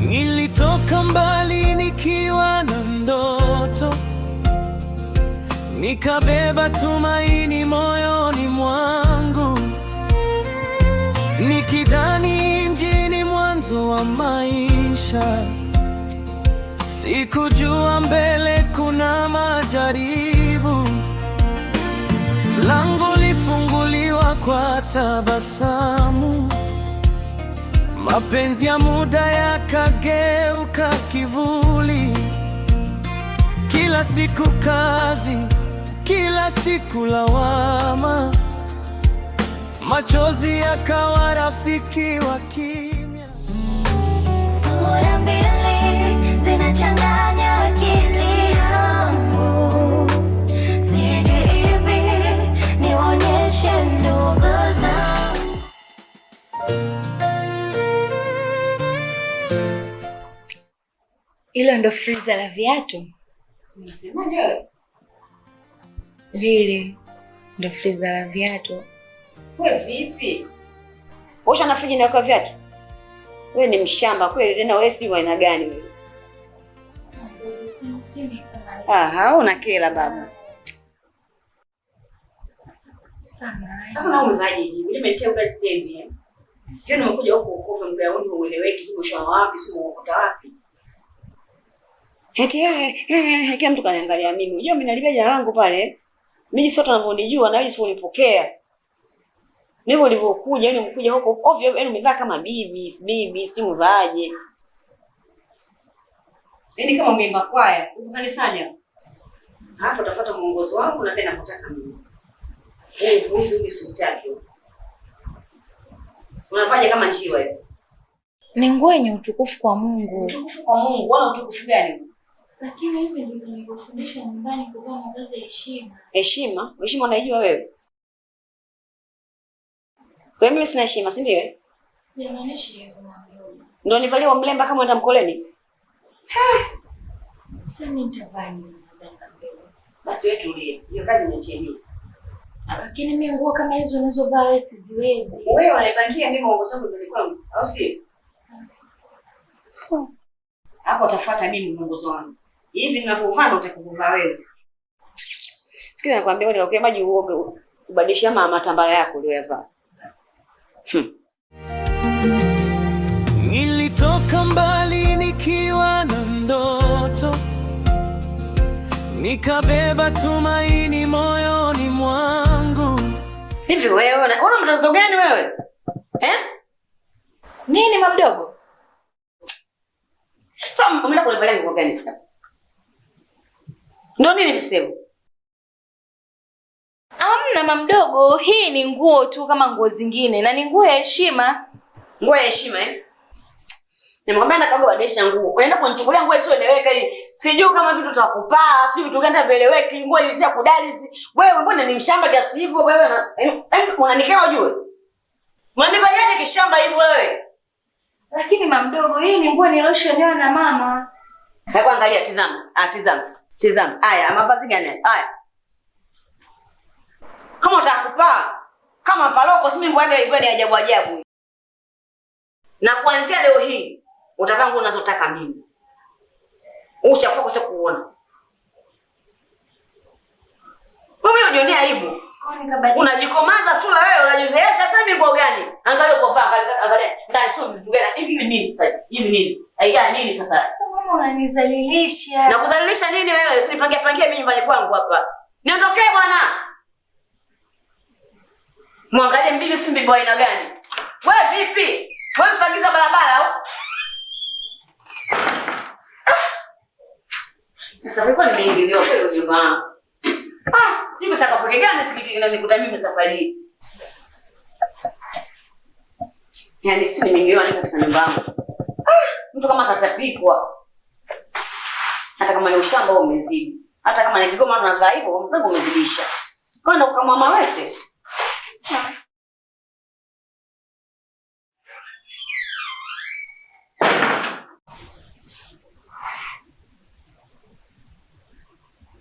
Nilitoka mbali nikiwa na ndoto, nikabeba tumaini moyoni mwangu, nikidhani mjini mwanzo wa maisha. Sikujua mbele kuna majaribu. Lango lifunguliwa kwa tabasamu, mapenzi ya muda yakageuka kivuli. Kila siku kazi, kila siku lawama, machozi yakawa rafiki wa kimya. Sura mbili zinachanganya akili yangu, sijui ipi nionyeshe ndugu zangu. Hilo ndo freezer la viatu? Unasemaje wewe? Lile ndo freezer la viatu. Wewe vipi? Osha na friji inaweka viatu? Wewe ni mshamba kweli tena, wewe si wa aina gani wewe? Aha, una kela baba. Sasa na umevaje hivi? Nimetia uka stand eh. Yaani umekuja huko ukofe mgauni hueleweki, hivi ushawa wapi, si umeokota wapi? Eti kila mtu kaniangalia mimi. Unajua mimi nalipia jina langu pale. Mimi sio tunavyonijua na wewe sio unipokea. Ndivyo ulivyokuja, yani umekuja huko ovyo, yani umevaa kama bibi, bibi, si umevaaje? Yaani kama umeimba kwaya, uko kanisani hapo. Hapo utafuata mwongozo wangu na tena kutaka mimi. Wewe mbuzi huyu siutaki huko. Unafanya kama njiwa hiyo. Ni nguo yenye utukufu kwa Mungu. Utukufu kwa Mungu, wana utukufu gani? Lakini hivi ndivyo nilivyofundishwa nyumbani, kuvaa mavazi ya heshima. Heshima, heshima unaijua wewe? Kwa hiyo mimi sina heshima, si ndio? Sijamaanisha hivyo mama mdogo. Ndio nivalie mlemba kama enda mkoleni? Sasa mimi nitavaa nini mzangu mdogo? Basi wewe tulie. Hiyo kazi niachie mimi. Lakini mimi nguo kama hizo unazovaa wewe siziwezi. Wewe unanipangia mimi mwongozo wangu ndio kwangu, au si? Hapo utafuata mimi mwongozo wangu. Hivi ninavyovaa ndio utakuvaa wewe. Sikiza nakwambia, wewe nikakuia maji uoge, ubadilishe ama matambara yako uliyoyavaa. Nilitoka mbali nikiwa na ndoto, nikabeba tumaini moyoni mwangu. Hivi wewe una mtazamo gani wewe? Eh? Nini mama mdogo? Sasa umeenda kunivalia nguo gani sasa? Ndio nini visebo? Amna mama mdogo, hii ni nguo tu kama nguo zingine na ni nguo ya heshima. Nguo ya heshima eh? Nimekwambia na kama badilisha nguo. Unaenda kunichukulia nguo isiyoeleweka hii. Sijui kama vitu tutakupaa, sijui vitu gani vieleweki, nguo hii si ya kudalisi. Wewe mbona ni mshamba kiasi hivyo wewe na yaani unanikera ujue? Unanivaliaje kishamba hivi wewe? Lakini mama mdogo, hii ni nguo niliyoshonewa na mama. Hebu angalia, tizama. Ah, tizama. Tizama. Haya, mavazi gani haya? Haya. Kama utakupaa kama paloko, si mimi nguo ilikuwa ni ajabu ajabu. Na kuanzia leo hii utavaa nguo unazotaka mimi. Uchafuko sio kuona. Wewe unajionea aibu. Unajikomaza sura wewe, unajizeesha sasa mimi nguo gani? Angalia uko vaa, angalia angalia. Ndani sio vitu gani? Hivi nini sasa? Hivi nini? Aiga nini sasa? Sasa mama unanizalilisha. Na kuzalilisha nini wewe? Usinipangie pangie mimi nyumbani kwangu hapa. Niondokee bwana. Mwangalie mbibi si mbibi wa aina gani? Wewe vipi? Wewe mfagiza barabara au? Sasa nilikuwa nimeingiliwa kweli nyumba yangu. Ah, sijui sasa kapoke gani sikiki kinanikuta mimi safari hii. Yaani si nimeingiliwa ni katika nyumba yangu. Ah, mtu kama katapikwa. Hata kama ni ushamba umezidi. Hata kama ni Kigoma tunavaa hivyo, mzangu umezidisha. Kwa ndio kama mawese.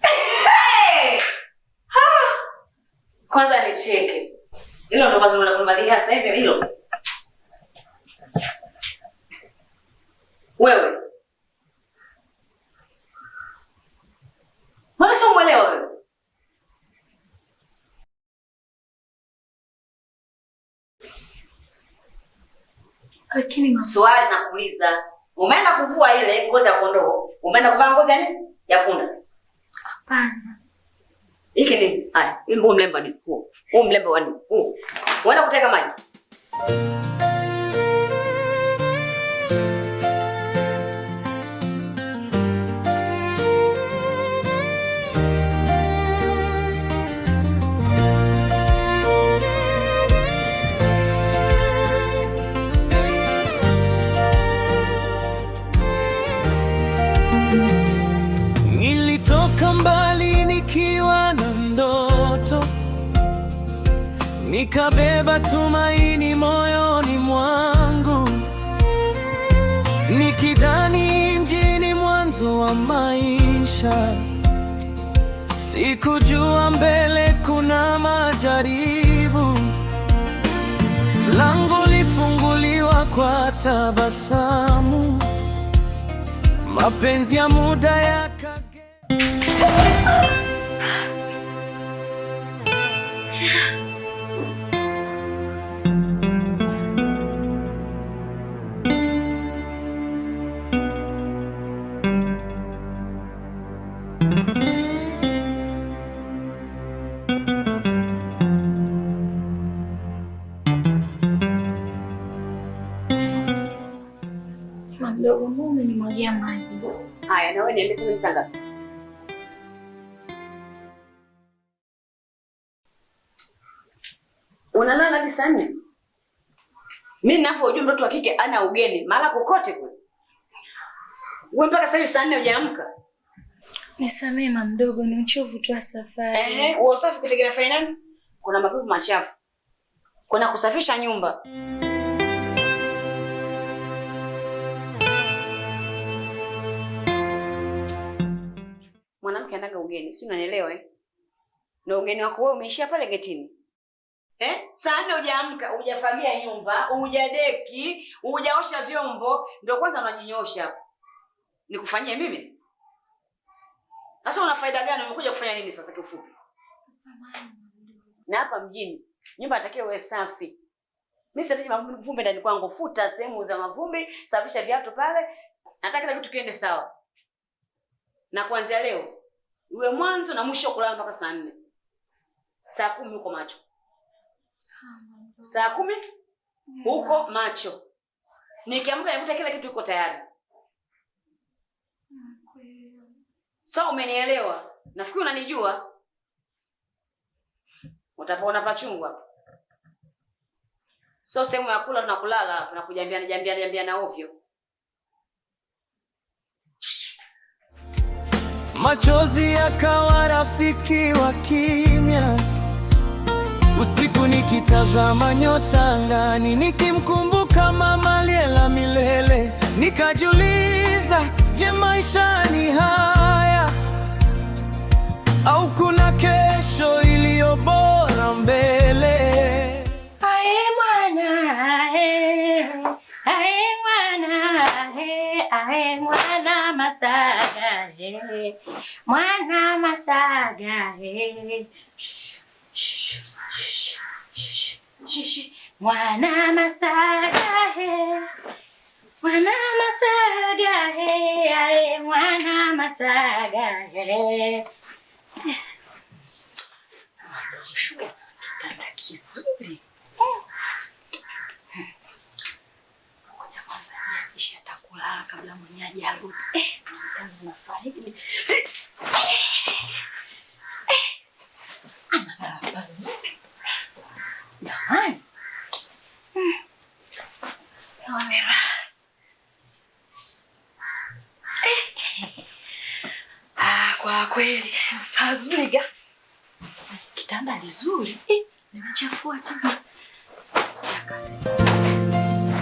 Hey! Ha! Kwanza nicheke. Hilo ndo vazi la kuvalia sasa hivi hilo. Wewe. Mbona sio mwelewa wewe? Lakini mama, Swali nakuuliza, umeenda kuvua ile ngozi ya kondoo, umeenda kuvaa ngozi ya nini? Ya punda. hapana. Hiki nini? Haya, huu mlemba ni huu. Huu mlemba wa nini? Huu. Unaenda kuteka maji? Nilitoka mbali nikiwa na ndoto, nikabeba tumaini moyoni mwangu, nikidhani mjini mwanzo wa maisha. Sikujua mbele kuna majaribu. Lango lifunguliwa kwa tabasamu, mapenzi ya muda yakage Mama mdogo, mbona umenimwagia maji? Haya, na wewe niambie sasa ni saa ngapi? Unalala hadi saa 4? Mimi ninavyojua mtoto wa kike ana ugeni mahala kokote kule. Wewe mpaka sasa hivi saa 4 hujaamka. Nisamee mama mdogo, ni uchovu tu wa safari. Ehe, wewe usafi kutegemea fanya nani? Kuna mapepo machafu. Kuna kusafisha nyumba. Mwanamke anaga ugeni, si unanielewa eh? Na ugeni wako wewe umeishia pale getini. Eh? Saa 4 hujaamka, hujafagia nyumba, hujadeki, hujaosha vyombo, ndio kwanza unajinyosha hapo. Nikufanyie mimi? Sasa una faida gani? Umekuja kufanya nini sasa kiufupi? Samahani mama mdogo. Na hapa mjini nyumba inatakiwa iwe safi. Mimi sitaki mavumbi ndani kwangu. Futa sehemu za mavumbi, safisha viatu pale. Nataka kila kitu kiende sawa. Na kuanzia leo iwe mwanzo na mwisho kulala mpaka saa 4. Saa 10 uko macho. Sawa mama mdogo. Saa 10 uko macho. Nikiamka nikuta kila kitu iko tayari. Nakuelewa. So umenielewa? Nafikiri unanijua. Utapona pachungu hapa. So sehemu ya kula tunakulala hapa na kujambiana jambiana jambiana ovyo. Machozi yakawa rafiki wa kimya. Usiku nikitazama nyota angani, nikimkumbuka mama aliyelala milele, nikajiuliza, je, maisha ni haya au kuna kesho iliyo bora mbele? Ae mwana, ae, ae mwana, ae, ae mwana Masaga, ae, mwana Masaga, ae. Shh, shh, shh, shh, shh, shh. Mwana Masaga, ae. Mwana Masaga, ae, ae, mwana Masaga, ae. Shuka kitanda kizuri. Ngoja kwanza nihakikishe atakulala kabla mwenye hajarudi. Mtana na faidi. Analala pazuri. Jamani. Sawa. Ah, kwa kweli pazuri ga. Kitanda Kitanda lizuri. Nimechafua tena. Yakasema.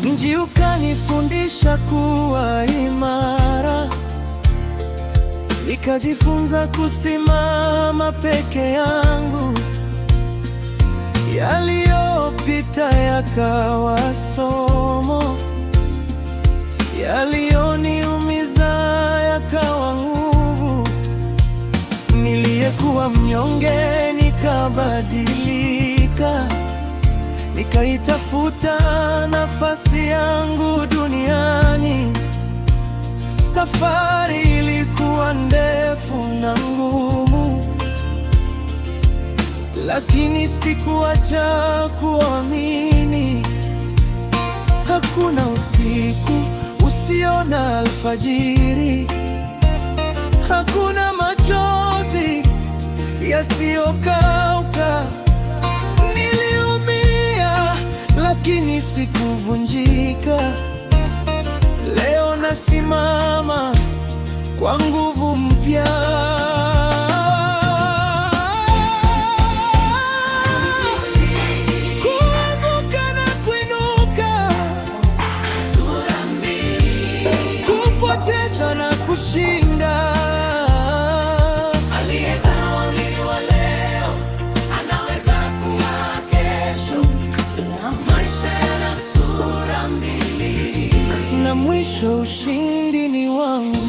Mji ukanifundisha kuwa imara, nikajifunza kusimama peke yangu. Yaliyopita yakawa somo, yaliyoniumiza yakawa nguvu. Niliyekuwa mnyonge nikabadilika, nikaitafuta nafasi yangu duniani. Safari ilikuwa ndefu na ngumu, lakini sikuacha kuamini. Hakuna usiku usio na alfajiri, hakuna machozi yasiyokauka. Niliumia lakini sikuvunjika. Leo nasimama kwa nguvu mpya. Kuanguka na kuinuka, kupoteza na kushinda. Aliyedharauliwa leo anaweza kuwa kesho. Maisha yana sura mbili, na mwisho ushindi ni wangu.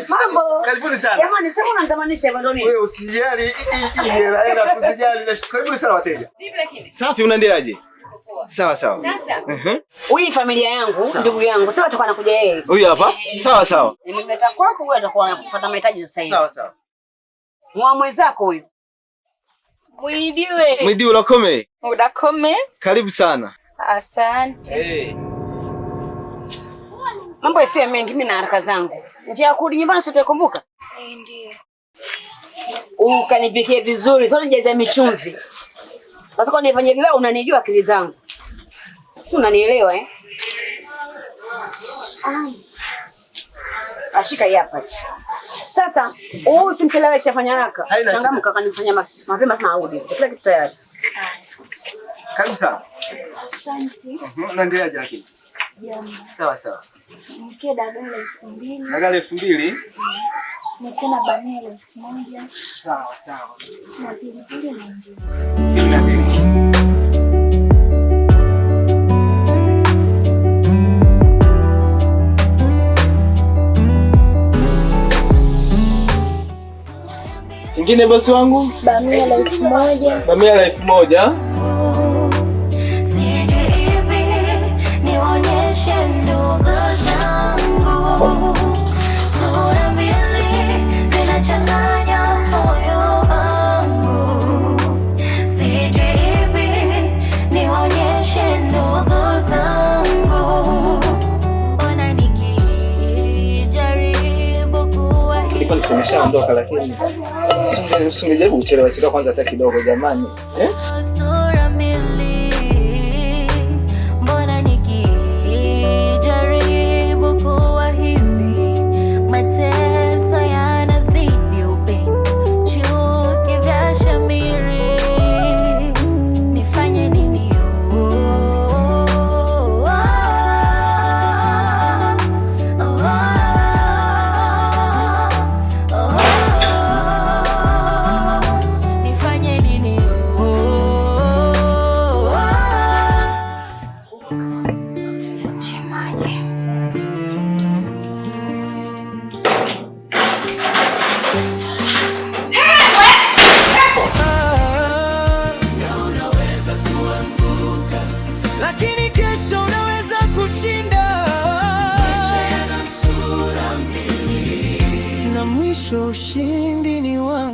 Mambo. Karibuni sana. Jamani, sasa unanitamanisha hivyo ndio nini? Wewe usijali, hii hela hela usijali. Karibuni sana wateja. Vipi lakini? Safi, unaendeleaje? Sawa sawa. Sasa. Huyu familia yangu, ndugu yangu, sasa atakuwa anakuja yeye. Huyu hapa? Sawa sawa. Nimemleta kwako, huyu atakuwa anakufuata mahitaji sasa hivi. Sawa sawa. Mwa mwenzako huyu. Mwidiwe. Mwidiwe ulakome. Udakome. Karibu sana. Asante. Hey. Mambo yasiyo mengi, mimi na haraka zangu. Njia ya kurudi nyumbani sio utakumbuka? Ndio. Ukanipikie vizuri, sio nijaze michumvi. Sasa kwa nifanye vibaya unanijua akili zangu. Si unanielewa eh? Ashika hii hapa. Sasa, wewe usimcheleweshe, fanya haraka. Changamka, kanifanya mapema sana arudi. Kila kitu tayari. Karibu sana. Asante. Unaendeleaje lakini? Sijambo. Sawa sawa. Nikie dagaa 2000. Dagaa 2000? Nikie na bamia 1000. Sawa sawa. Na pilipili na ndimu. Na ndimu. Ingine bosi wangu? Bamia la 1000. Bamia la 1000. Sijui ipi nionyeshe ndugu zangu. Sura mbili zinachanganya moyo wangu. Sijui ipi nionyeshe ndugu zangu. Ona nikijaribu kuwa Nilikuwa nisemeshaondoka lakini usingejaribu kuchelewa chelewa kwanza hata kidogo jamani. Eh? Sura mbili, mbona nikijaribu kuwa hivi, mateso yanazidi upendo, chuki vya shamiri, nifanye nini? Oh, oh, oh, oh, oh. Nifanye nini? Oh, oh, oh. Chemaje? Unaweza kuanguka, lakini kesho unaweza kushinda. Maisha yana sura mbili, na mwisho ushindi ni wangu.